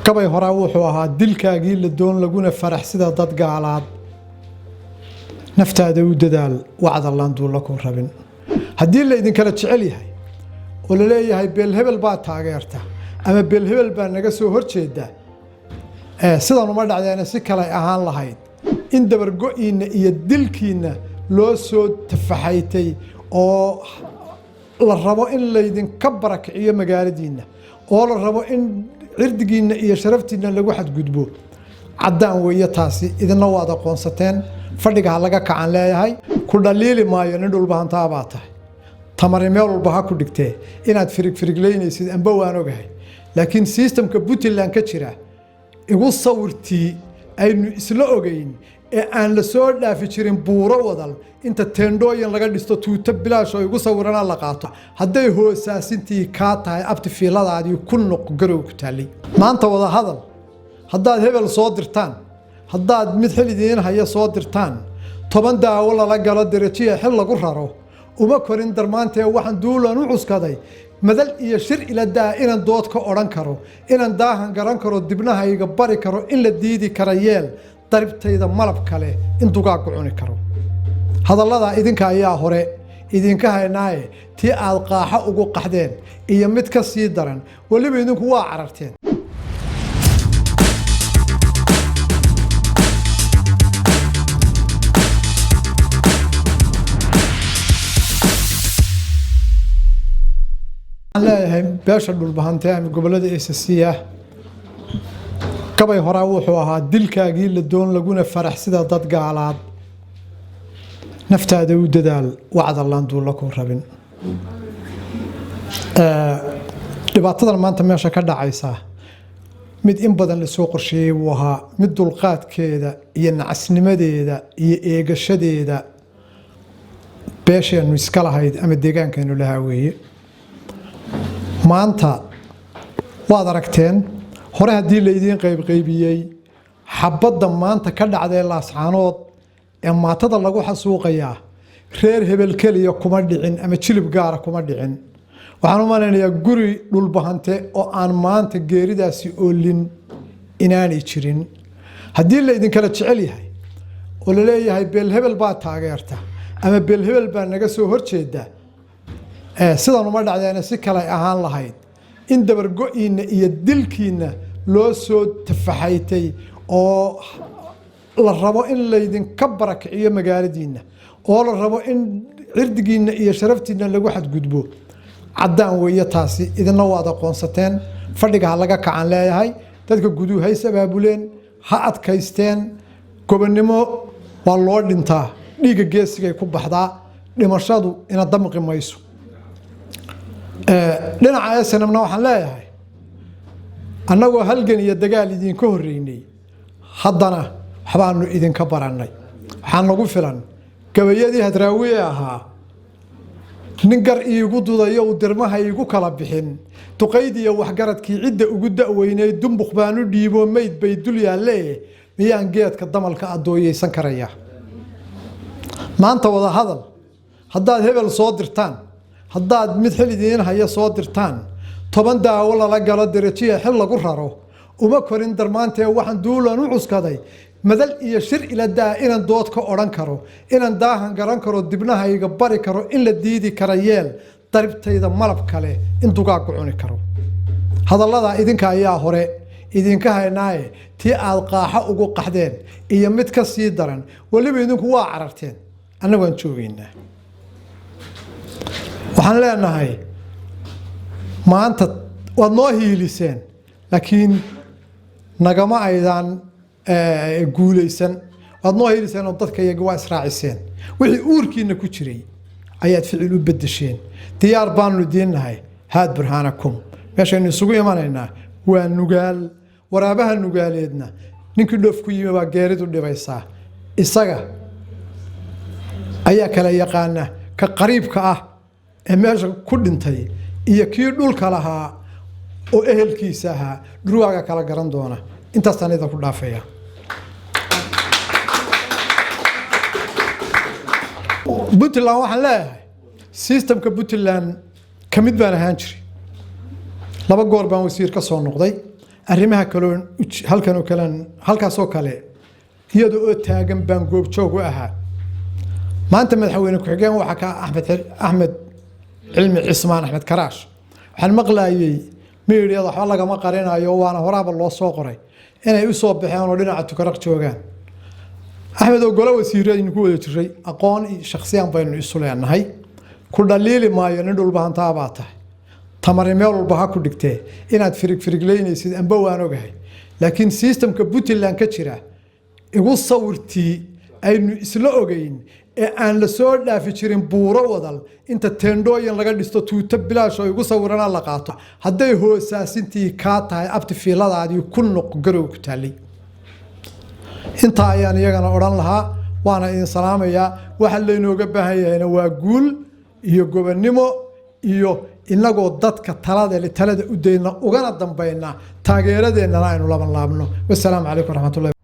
Gabay horaa wuxuu ahaa dilkaagii la doon laguna farax sida dad gaalaad. Naftaada u dadaal, wacdallaan duulla ku rabin. Haddii la idinkala jecel yahay oo la leeyahay beelhebel baa taageerta ama beelhebel baa naga soo horjeeda, sidan uma dhacdeena, si kale ahaan lahayd in dabargo-iinna iyo dilkiinna loo soo tafaxaytay oo la rabo in laydinka barakiciyo magaaladiinna oo la rabo in cirdigiinna iyo sharaftiinna lagu xadgudbo. Caddaan weeye taasi, idinna waad aqoonsateen. Fadhiga ha laga kacan leeyahay. Ku dhaliili maayo, nin dhulbahantaa baa tahay, tamari meel walba ha ku dhigtee. Inaad firigfiriglaynaysid amba waan ogahay, laakiin systemka Puntland ka jira igu sawirtii aynu isla ogeyn ee aan la soo dhaafi jirin buuro wadal inta teendhooyin laga dhisto, tuuto bilaash oo igu sawirana la qaato. Hadday hoosaasintii kaa tahay, abti, fiiladaadii ku noq garow ku taallay. Maanta wada hadal haddaad hebel soo dirtaan, haddaad mid xil idiin haya soo dirtaan, 10 daawo lala galo, derajiya xil lagu raro, uma korin darmaantee. Waxaan duulan u cuskaday madal iyo shir ila daa, inaan dood ka odhan karo, inaan daahan garan karo, dibnahayga bari karo, in la diidi kara yeel, daribtayda malab kale in dugaaggu cuni karo. Hadalladaa idinka ayaa hore idinka haynaaye, tii aad qaaxo ugu qaxdeen iyo mid ka sii daran weliba idinku waa cararteen. Waxaan leeyahay beesha Dhulbahante ama gobolada SSC ah, gabay horaa wuxuu ahaa dilkaagii la doon laguna farax sida dad gaalaad. Naftaada u dadaal, wacdallaan duulla ku rabin. Dhibaatadan maanta meesha ka dhacaysa mid in badan lasoo qorsheeyey buu ahaa, mid dulqaadkeeda iyo nacasnimadeeda iyo eegashadeeda beesheennu iska lahayd ama deegaankeenu lahaa weeye. Maanta waad aragteen hore haddii laydiin qaybqaybiyey, xabadda maanta ka dhacdee Laascaanood ee maatada lagu xasuuqayaa reer hebel keliya kuma dhicin ama jilib gaara kuma dhicin. Waxaan u malaynayaa guri Dhulbahante oo aan maanta geeridaasi oolin inaanay jirin. Haddii laydinkala jecel yahay oo la leeyahay beelhebel baa taageerta ama beelhebel baa naga soo horjeeda, sidan uma dhacdeena, si kale ahaan lahayd in dabargo-iinna iyo dilkiinna loo soo tafaxaytay oo la rabo in laydinka barakiciyo magaaladiinna oo la rabo in cirdigiinna iyo sharaftiinna lagu xadgudbo. Caddaan weeye taasi, idinna waad aqoonsateen. Fadhiga ha laga kacan leeyahay. Dadka guduhu hays abaabuleen, ha adkaysteen. Gobonnimo waa loo dhintaa, dhiigga geesigay ku baxdaa, dhimashadu ina damqi mayso. Dhinaca SNMna waxaan leeyahay, annagoo halgan iyo dagaal idinka horreynay, haddana waxbaanu idinka barannay. Waxaa nagu filan gabayadii Hadraawiye ahaa: nin gar iigu dudayo uu dirmaha iigu kala bixin, duqaydiiyo waxgaradkii cidda ugu da'weynay, dumbuq baanu dhiibo, meyd bay dul yaalle, miyaan geedka damalka addooyeysan karaya? Maanta wada hadal haddaad hebel soo dirtaan, haddaad mid xil idiin haya soo dirtaan, 10 daawo lala galo, derajiya xil lagu raro, uma korin darmaantee. Waxaan duulan u cuskaday madal iyo shir ila daa, inaan dood ka odhan karo, inaan daahan garan karo, dibnahayga bari karo, in la diidi kara yeel, daribtayda malab kale in dugaaggu cuni karo. Hadalladaa idinka ayaa hore idinka haynaaye, tii aad qaaxo ugu qaxdeen iyo mid ka sii daran weliba idinku waa cararteen, annagu aan joogaynaa. Waxaan leenahay maanta waad noo hiiliseen, laakiin nagama aydaan guulaysan. Waad noo hiiliseen oo dadka iyaga waa israaciseen, wixii uurkiina ku jiray ayaad ficil u bedesheen. Diyaar baanu idiin nahay. Haad burhaanakum, meeshaynu isugu imanaynaa waa Nugaal. Waraabaha Nugaaleedna ninkii dhoof ku yimi baa geeridu dhibaysaa, isaga ayaa kala yaqaana ka qariibka ah ee meesha ku dhintay iyo kii dhulka lahaa oo ehelkiisa ahaa. Dhurwaaga kala garan doona. Intaasaan idin ku dhaafaya. Puntland waxaan leeyahay, systemka Puntland ka mid baan ahaan jiray. 2 goor baan wasiir ka soo noqday. Arrimaha kaloon halkan oo kalen, halkaasoo kale iyada oo taagan baan goobjoog u ahaa. Maanta madaxweyne ku-xigeen waxaa ka Axmed Cilmi Cismaan, Axmed Karaash. Waxaan maqlaayey miidiyada, waxba lagama qarinayo, waana horaaba loo soo qoray inay u soo baxeen oo dhinaca Tukaraq joogaan. Axmed oo golo wasiiro aynu ku wada jiray, aqoon iyo shaksiyaan baynu isu leenahay. Ku dhaliili maayo, nin dhulbahantaa baa tahay, tamari meel walba ha ku dhigtee. Inaad firig firigleynaysid amba waan ogahay, laakiin systemka Puntland ka jira igu sawirtii aynu isla ogeyn ee aan la soo dhaafi jirin buuro wadal inta teendhooyin laga dhisto, tuuto bilaash oo igu sawirana la qaato. Hadday hoosaasintii kaa tahay, abti, fiiladaadii ku noq Garow ku taallay. Intaa ayaan iyagana odhan lahaa, waana idin salaamayaa. Waxa laynooga baahan yahayna waa guul iyo gobonnimo iyo inagoo dadka talada talada u dayna, ugana dambayna, taageeradeennana aynu laban laabno. Wasalaamu calaykum waraxmatullahi.